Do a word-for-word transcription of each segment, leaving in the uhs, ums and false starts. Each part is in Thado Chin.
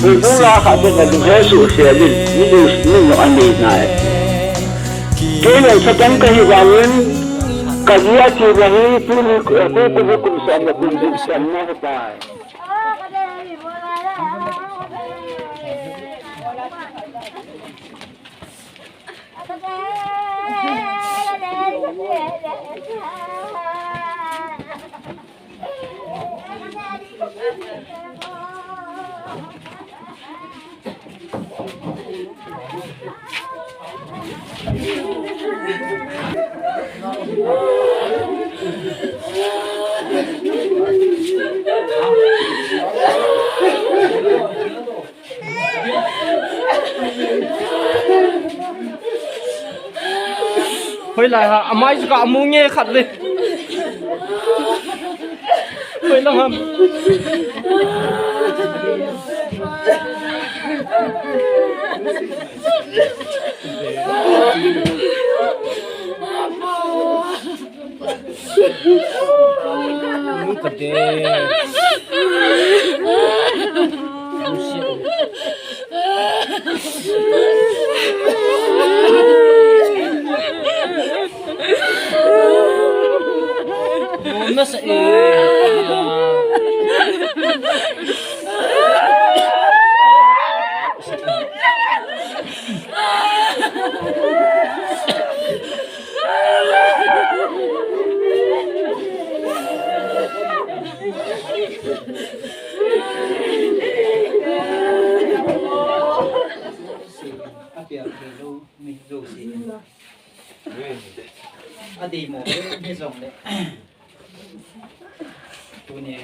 Kula kha te na du he su se din, ni du ni no an dei nai. Kei le sa tang ka hi vangin, ka dia ti na hi, tu ni, tu ku ni ku sa na ku ni sa na ha tai. Hoilai ham, amai chu ka mu nge khat le. Hoilang ham. Nunca de. Nasa e. Apia kilo mi lo si. Adi mo mi zong le. Tuni.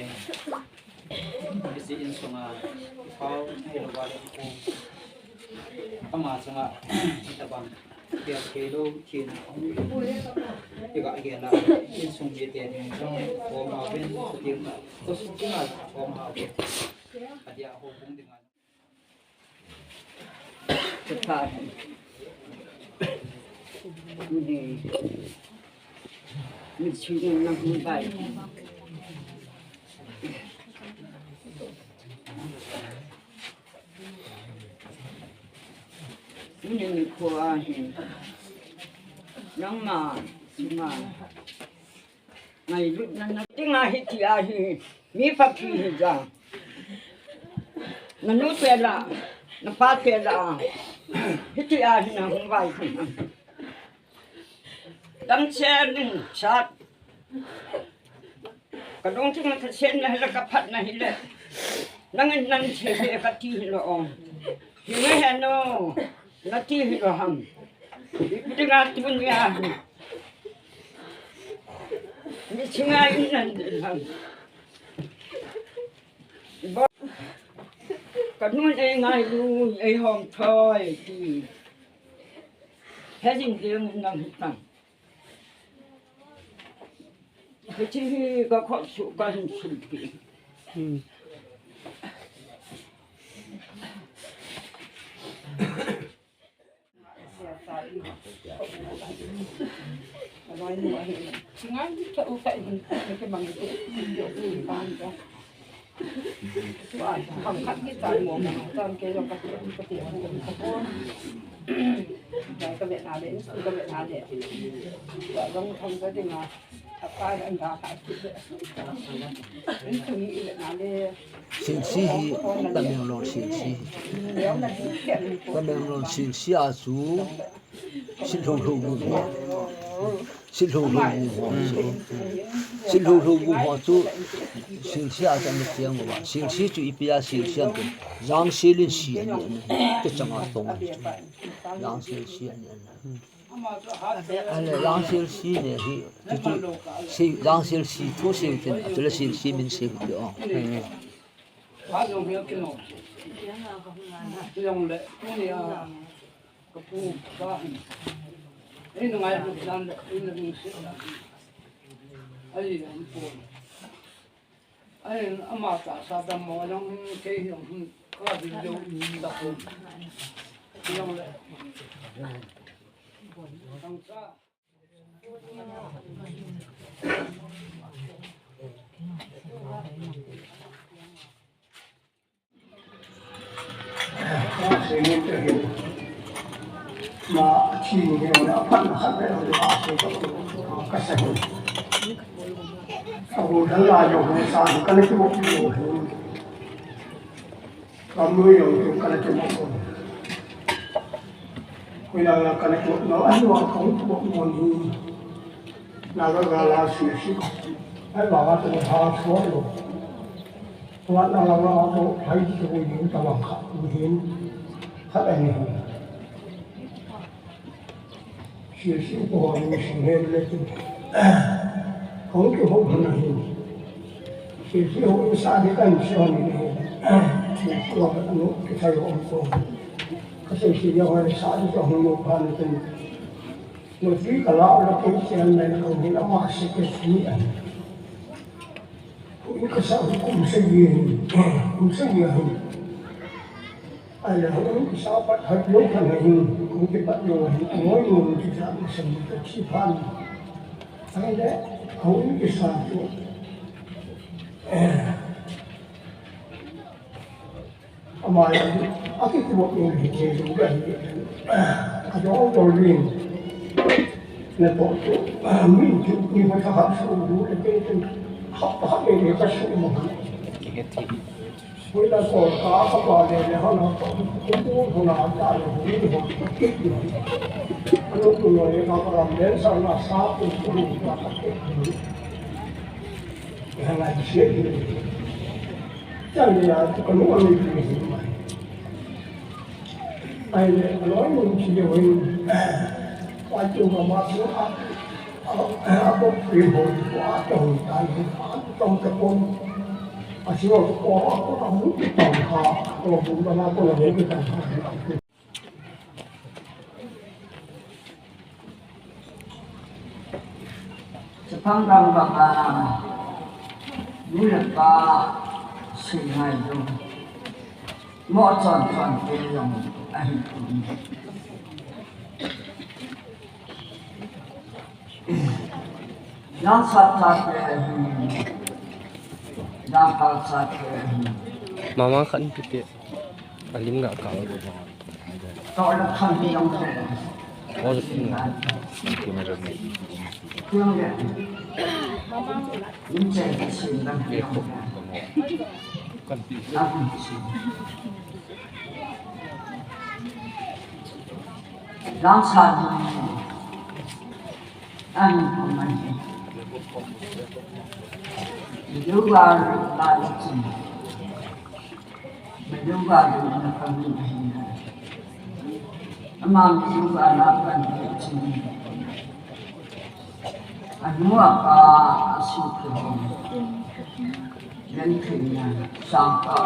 Isi insunga, pau, hei lo vale ko. Ama sunga, tabang, kei, kei lo, kei na, ika, ika na, insung je te, insung, ko ma ben, ko ti na, ko su ti na, ko ma ben. Adia ho bung dinga. Nangma, sima. Ngailutna na dinga hiti ahi, mi phapi hi ja. Na nu te la, na pa te la. Hiti ahi na hung vai khun. Dam che rin chat. Ka dong ting ka chen na la ka phat na hi le. Nang in nang che he ka ti hi lo ong. Hi nge he no. Na ti hi lo ham. Ipi dinga tun ya. Ni chinga in nan ham. Bo. Ka nun ei ngailu, ei hom thoi ti. He jing ding nang hi tang. Hiche hi ka khut su ka hin sulpi. Hmm. Singsi hi Tamenglong singsi hi. Tamenglong singsi a chu Silhou lhou bu ho. Silhou lhou bu ho. Silhou lhou bu ho chu singsi a chang chiang ba. Singsi chu ipi a singsi am tu. Jangsil in si ani ani. Te changa tong ani. Jangsil si ani ani. Ale jangsil si ne hi. Chu chu si jangsil si thu sing tin. Chu le singsi min sing ti o. Ka pu, ka hin. Ei, na ngai lut dan le, ei, na lungset dan. Ai, an pu. Ai, ama ta sa dam mo, jong kei hi, hmm, ka bi jo, da pu. Jong le. Jong sa. Ni te hin. Ma a thi ni ni na phan na khat le na se ka ka sa. A bu dal la yo ni sa ka le ki mo ki mo. Ka mu yo tu ka le ki mo ko. Ko la la ka le ki mo no a lo ka ko mo ni. Na ga ga la si si. Ai ba ga tu ha so lo. Tua na la la ko hai tu ko yin ta wa kha ni hin. Kha ai ni hin. Sisi ko ho ni sing he le tu. Ko ki ho na hin. Sisi ho sa ni kan si ho ni hin. Sisi ho no ki sa yo ko. Ka sisi ya ho sa ni ko ho no pa ni tu. No ti ka la la ko si an na ko ni la ma si ke ni an. Houin kasa kum sagi ahin, kum sagi ahin. Ahile houin kasa pat hat lou khat ahin, houin kipat lou ahin, angoi lou kisa masang kati phan. Ahile houin kisa chu, eh, Ama, aki kibo in hi ke lu ga hi. Adong to rin. Na to to. Min tu ni ba ta ha su lu le ke tu. Ha ha le le ka su mo. Hoila ko ka ka ba le le ha na to. Ko ko ho na ta le ni ho. Ano tu no le ka ka ram le sa na sa tu tu ka ka. Ha na ji se. Chang le ya, ka nu a mi pi ni ma. Ai le, a loi mun chi le wei. Wa chu ma ma chu a, a, a ko pri ho, a to ta ni, a to ta ko. A si wa ko, a ko ta mu ki ta ha, ko bu ma na ko la mu ki ta ha. Chapang dang bang a, nu le pa sei ngai jong, mo chon chon te jong ahi. Dang sat sat te ahi, dang kal sat te ahi. Mama khan pi te, alim ga kal. Yoga la chin. Yoga la na kami ahin. Ama yoga la kan chin. Anu apa asu ke. Yan kenya sangka.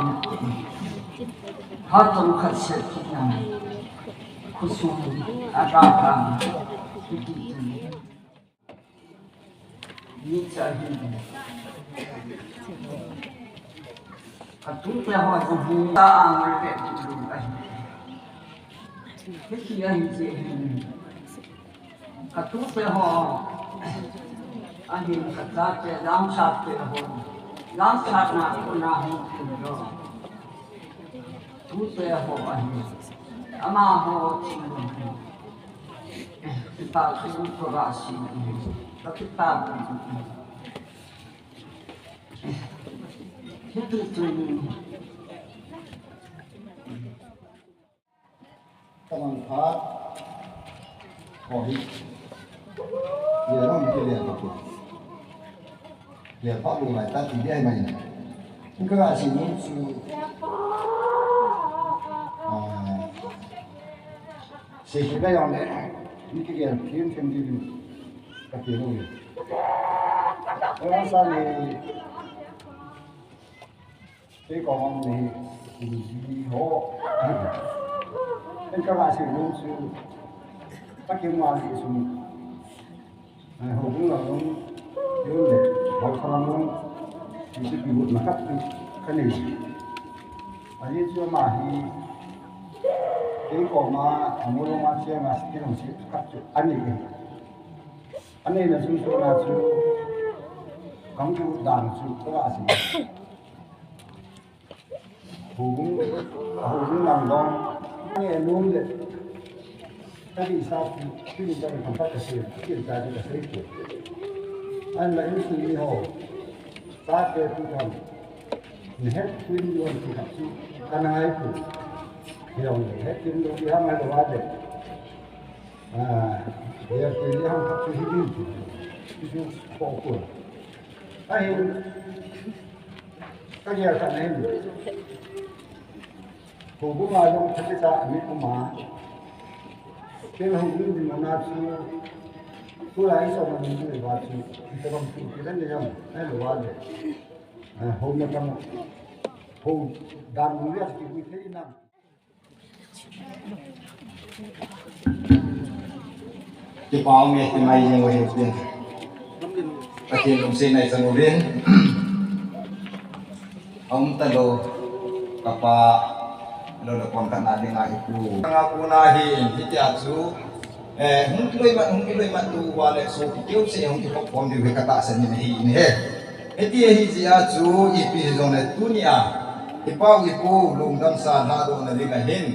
Hatong khat set kita. Kusung ada kan. Ni cha hi. Ka tu te ho jong hi ta ang le tu lu ahi. Hiti ahi je hi. Ka tu te ho. Ahi ka cha te lang cha te ho. Lang cha na ko na ho tu lo. Tu te ho ahi. Ama ho ti lo. Kipa tu ko ba si. Ka kipa. Hitu tu. Tamang pha. Ko hi. Ye ram ke le ko. Ye pha lu lai ta ti ye mai. Ka ga si nu su. Ah. Sisi ka jong le, ni kigel, kin kin di, ka ti lo. Oi, sa ni, kei koma ni, ni ho. Ken ka la si lo su, ka ki ma ni su. Ai, houbung lang jong, jong le, houbung lang jong, hiche kigotna khat chu kanei. Ajeh chu ama hi, kei koma, amoloma cheng a, kei jong chu khat chu anei e. Aneina chungchona chu, kakigot dan chu, ka la sei. Houbung, houbung lang jong, Nge nom le. Ka di sa ti, ti ni ka ni ka ka se, ti ka ni ka se ti. An la in ti ni ho. Sa te tu kan. Ni het tu ni wan ti ka su. Ka na ai tu. Yong ni het tu ni ha ma do wa de. Ah, ya tu ni ha ka su hi ni. Ti ko ko. Ai. Ka ya ka ni. Houbung a jong thakhat a mi um a. Ken houbung ding mana chu, tulai so ma ding va chu, tabang chu kidan le jong, ai lo va le. Hou na tang, hou dan mu ya ki bu thei na. Kipa um e, kimai jeng uve. Pathen lungsetna i chang uvin. Aum talou, kapa, lou le kon khat na dinga i pu. Nga pu na hi, hitia chu, eh, hung kiloi mat, hung kiloi mat tu va le so ki keu se hung kikhop khom diu hi ka tahsan in ahi in he. Hiti ahi jeh a chu ipi hijongle tunia, i pau i pu lungdam sa lhadohna ding ahin.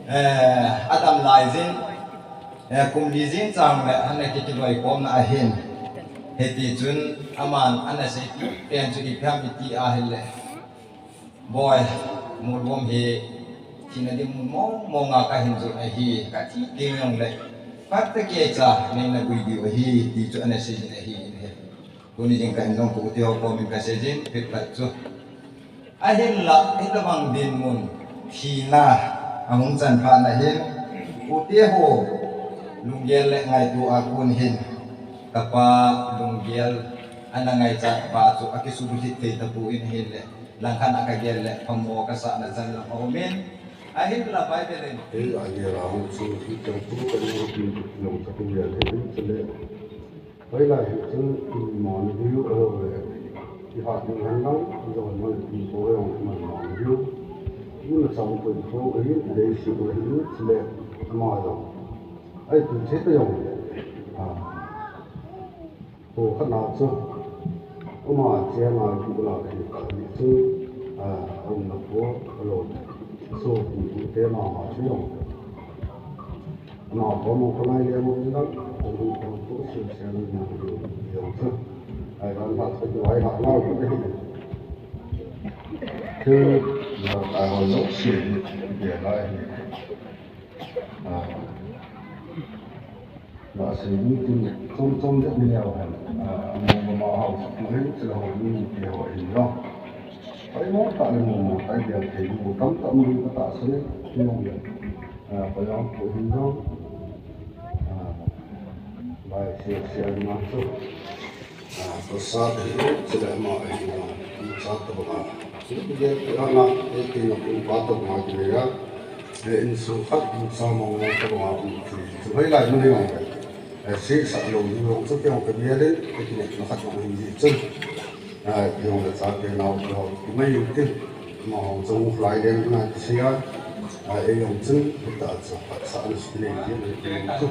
Eh, adam lai jin, eh, kum li jin chang le, ana ki, kiloikhomna ahin. Hiti chun, aman, ana sei pen chu ipi ham iti ahile. Boi, Molvom hi, thina ding mun mong mong a ka hin jot ahi, ka thi ding jong le. Phat tah kei cha, nei na gui diu ahi, ti chu ana sei jin ahi, in he. Tuni jingkah in jong ka u te ho komin ka sei jin, phat phat chu. Ahinla, hitabang dinmun, thina, ahung chan phat na hin, u te ho, lunggel le ngaito a kon hin, kapa lunggel, ana ngaichat pa chu, akisubulhit thei tapon ahinle, langkhat a ka gel le, phamo ka sahna chan lang aumin, ahinla Bible in. Ei, a gel a hung chu, i chang chu, ka i u pi, long ka tu gel, ei, chule. Hoilai hi chun, i mon diu, a lo le. I hat ding hen lang, i don man, i ko jong, i man mon diu. I na chang ko i ko, i dei si ko i chule, ama jong. Ai tu che ta jong. Ah. Ko khat na chu. Ama che ma ki la ki ka ni chu. Ah, um na ko, a lo. So, ki te ma ma chu jong. Ana ko mo ko lai le mo ni lang, ko ko ko ko se se ni na ko yo. Ai ran ha ko ai ha na ko de. Ke na ai ho zo se ni de lai. Ah. Na se ni tin chom chom de ni ya han. Ah, mo ma ha ko ni se ho ni ke ho ni lo. Ai mo ta ni mo mo ai de ke mo tam tam ni ta se ni mo. Ah, pa yang ko hin jong. Ah, lai sia sia ma chu. Ah, ko sa te hi, chule ama hi ma. Cha ta ba. Chule ke ke ana, e ke no ko pa ta ba ke ya. E in su khat in sa ma ma ta ba. Chu hoilai mun hi ma. E si sa lo ni lo chu ke ke bia le, e ke na khat ma hi chu. Ai, jong le chate nao te ho, ti mai u tin. Amaho jong lai leng na ti sia. Ai, ei jong chun, ta cha, sa an si nei ti mai ti tu.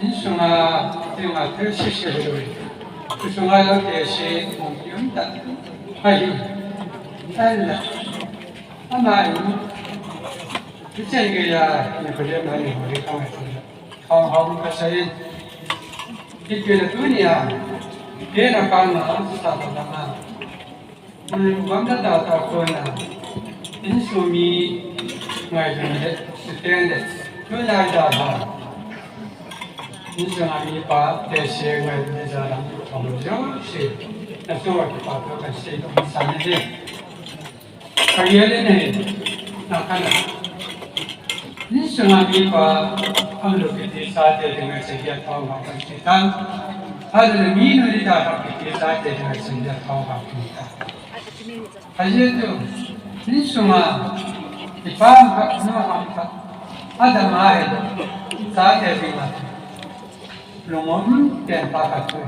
Insunga, ti ma te si si lo. Insunga lo te si, mo ti um ta. Ai, ai la. Ama ai. Ti chen ge ya, ni ko le ma ni ho le ka ma ti. Hong hong ka sa in. Ki ke le tunia. Ke na ka na, sa ta na. Mun gam da ta ta ko na. Insung mi ngai jun de, su ten de. Tu na da ha. Insung a mi pa, te se ngai de ja na. Hong jo se. Na so ki pa to ka se ko sa ne de. Ka yele ne, na kana. Insunga mipa, ang lo kiti sa te dinga sa dia tau ma kan kita. Ada le mi no ni da ka kiti sa te dinga sa dia tau ma kita. Aye tu, insunga, ipa ang ka, no ang ka. Ada mai, sa te dinga. Lungmon pen pa khat chu.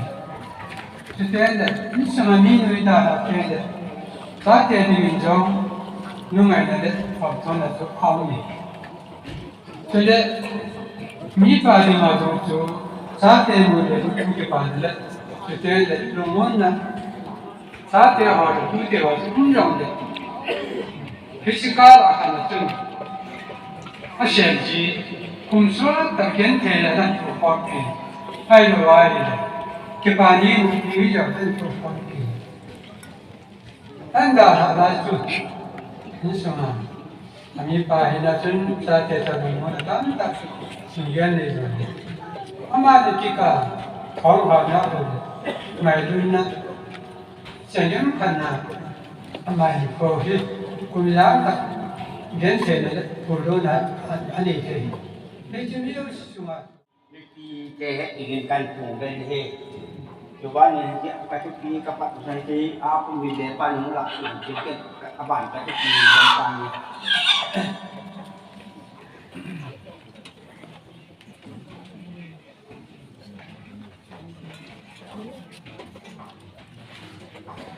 Chuteng le, insunga mi nui ta ha teng le, chate dingin jong, lungngaina le, photthona chu a um e. Chule, mipa dinga jong chu, chate mu le, lungthim kipa le, chuteng le, lungmonna, chate ho le, tute ho chu um jong le. Physical a khan chun, Asem ji, kum sot tah genthei a nathu khom kit. Ahilou ahile, kipa ni nupi jou nathu khom kit. Anda hala chu, insunga, amipa hina chun chate cha lungmonna tamtah sung gen nei jong. Amani kikah, khom hao na bou, ngailutna, chayam khatna, amani kho hi, kum ijat tah gentheina le phuldohna a, anei thei. Hiche mi jousen sunga. Mipi te hi igin kan pung ben hi. Chuban in hi ka thupi ka pat san ti a pu mi le pan nung lak sun ti ke ka ban ka thupi ben pan ni.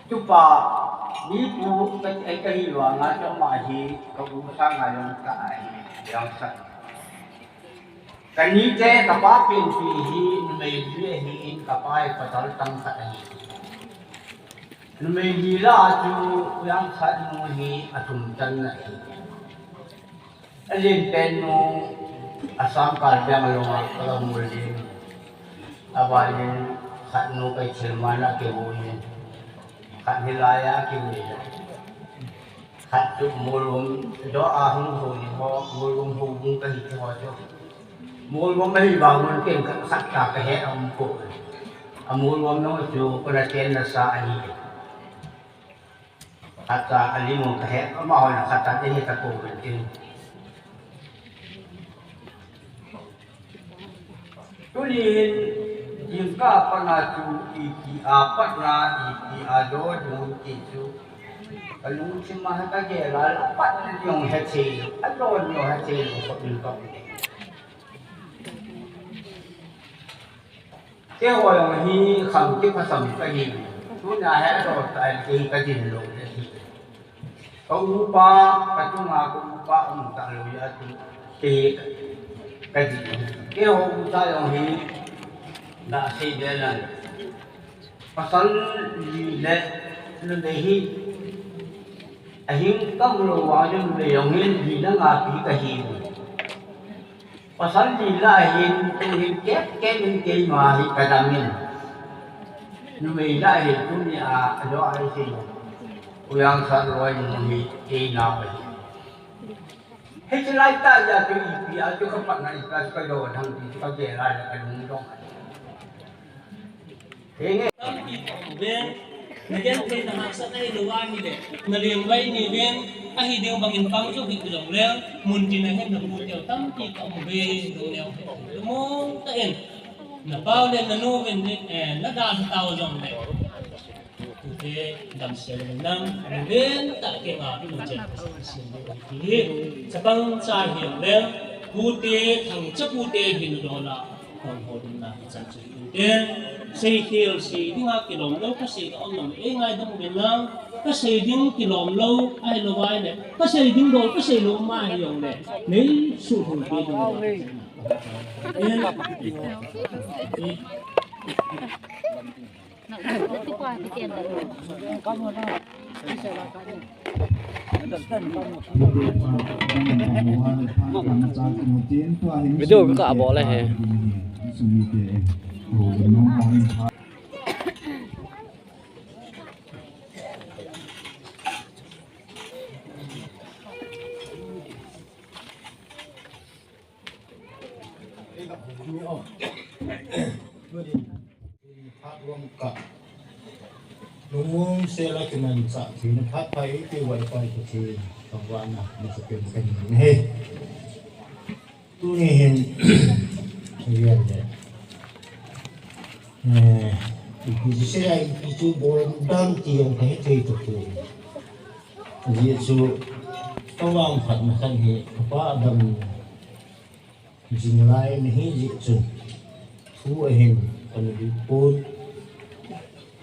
Tupa, mi pu ka, ka hi lua nga choma hi ka u sa nga yong ka ai yang sa. Kanite kapa penpi hi numei li ahin, kapa hi pasal tang khat ahi. Numei li lah a chu u Yangchat nu hi athum channa ahi. Alen pen nu Assam Karbi Anglong a kala mul ding. Aban in khat nu kai thil mana kivui in. Khat hilai a kivui in. Khat chu Molvom, jo a hung ho ni ho, Molvom ho bung ka hi ho chu. Molvom ahi vang un ken khat ta ka he a um ko. A Molvom no chu ko na chen na sa ahi. Khat ta a lim un ka he, amaho na khat ta te he ta ko ben tin. Tuni hin jingkah a patna chu ipi a patna, ipi a do ding ti chu ka lungthim a ka gel a, a patna jong he thei lou, a do jong he thei lou, ka um ka um. Keiho jong hi kham kiphasam ka hi, tuna hi a do ta hi ka din lou le hi. Ka upa, ka chunga ka upa um ta lou a chu, kei ka ji. Keiho u cha jong hi, na sei be nan. Pasal li le, numei hi, ahing kam lou vang jong numei jong hi, li le nga pi ka hi. Pasal li lah hin, tu hin kep kep in keima hi ka dam in. Numei lah hin, tuni a, a lo a hi. U Yangchat loi nu hi, kei nao hi. Hiche lai tah a chu ipi a chu ka patna ipi a chu ka do thang ti chu ka gel a le ka lung dong. Henge. Tampi ka um uve, na genthei na hahsat ahilou ahile, na lengvai ni uve, ahi ding bangin pang chu hi kilom le, mun tin a hin na pu teu tampi ka um uve, lungneo he. Lungmong tah in, na pau le na nu uvin, eh, na dan tau jong le. Tute damsel nam, ven ta ke nga, ven chen, sin de ti. Chapang cha hi le, pute, thang cha pute hin do la, kong ho ding na, chan chu hin te. Sei khel sei ding a kilom lou, ka sei ka om nom, e ngai dong ven na, ka sei ding kilom lou, ahilou vai le, ka sei ding do, ka sei lou ma hi jong le, nei su hung pe ding. Video ka bol le he. Phat rom ka. Lungmong sel a kimanchah thei na phat pai ti vai pai ti thei. Tangvahna, masa pen kan ni he. Tuni hin, hian le. Eh, ipi chu sei a, ipi chu bol dam ti jong ka he thei ta poi. Ajeh chu, ka vangphatna khat hi, ka pa dam jing lai na hi jeh chun, thu ahin kana lut pon.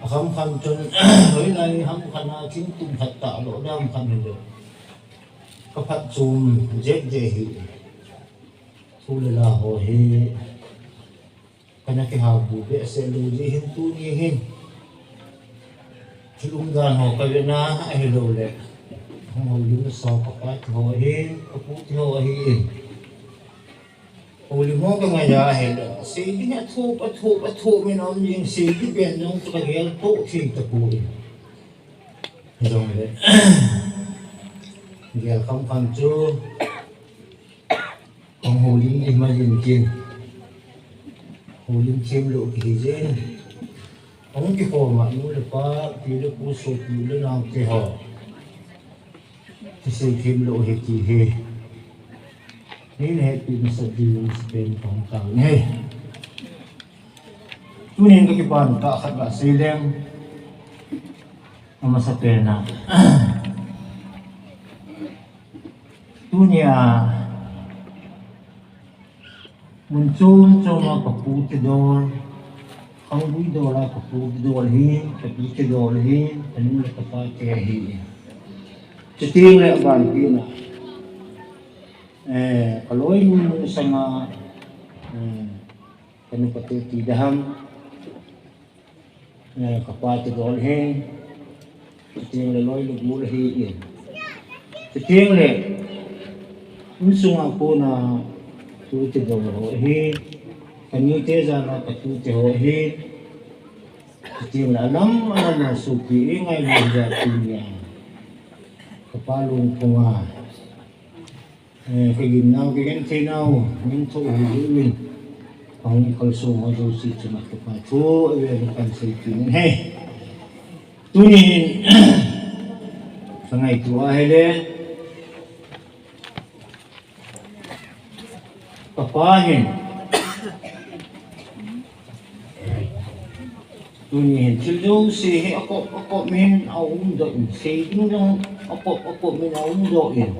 Akham kham chun, hoilai ham khat a thingtum khat tah lou dam khat hi lou. Ka phatchom jep jep hi. Thu le la ho hi, kana kihau bu behseh lou jeh hin tuni hin. Thil umdan ho ka vena ahilou le. Hung houlim nasa ka pa te ho ahin, ka pu te ho ahin. Houlim ho ka ngai a hile, sei ding a thup, a thup, a thup min um jing, sei ding pen jong chu ka gel to thei tapoi. Jong le. Gel kham kham chu. Hung houlim ding ma jing kin. Houlim them lou kihi jin. Hung kikhom a nu le pa, pi le pu, sopi le nao te ho. Kisei them lou ahi ti hi. Nei na hetpi masa diu masa pen kahung tao e. Tunin ka kipana tah khat gasei leng. Amasa pen a. Tunia. Mun chom chom a ka pu te dol, khanggui dol a ka pu te dol hi, ka pi te dol hi, ka nu le ka pa te hi. Chuteng le aban pi na. Eh, ka loinu sanga, eh, ka nu ka tu ti daham. Eh, ka pa te dol hi, chuteng le loi le gol hi in. Chuteng le, insung a kona tu te dol ho hi, ka nu te jana ka tu te ho hi, chuteng le alam alam a sopi e ngai le ja tu nia. Ka pa lungphung a. Eh, ka gimnau, ka gentheinau, min tho hu hu in. Ka hung kalsong ho jouse chunga ka pa thu, a ve ka kan sei kin in he. Tunin, ka ngaito a hile. Ka pa hin. Tuni hin thil jouse hi akop, akop min aum doh in, sei ding jong akop, akop min aum doh in.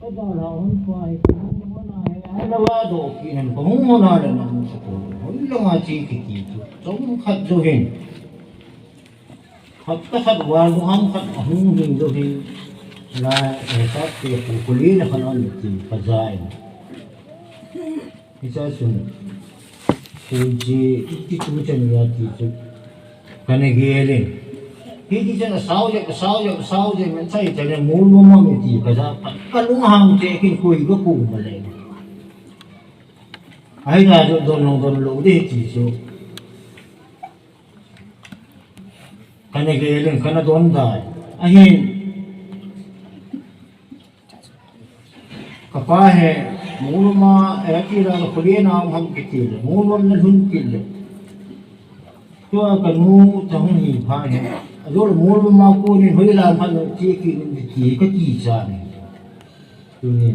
Ka ba la hon pa hi, ka hung hon a hi, ai la wa doh ki hin, ka hung hon a le na hung sa ko. Hon la nga chi ki ki tu. Chom khat jo hin. Hapta khat val nu ham khat ahung ding lou hin la, eh, ka te pu kuli na khan an ti ka ja in. Hicha chun. Pu ji iti tu chan ya ti chu. Ka na gel in. Hiti chan asao je, asao je, asao je, men sai chan ya mul mo mo me ti ka ja. Ka lung hang che kin koi ka ku ma le. Ai na jo don lou don lou de ti chu. Ka na gel in, ka na don dai. Ahin. Ka pa hi, mol lom a, eh, ki la, ka khuli na, um ham ki ti le. Mol lom na lhun ki le. Tua ka nu, ta hung hi pa hi. A jo le mol lom a ko ni, hoi la, ham ti ki ni ti, ka ti cha ni. Tu ni.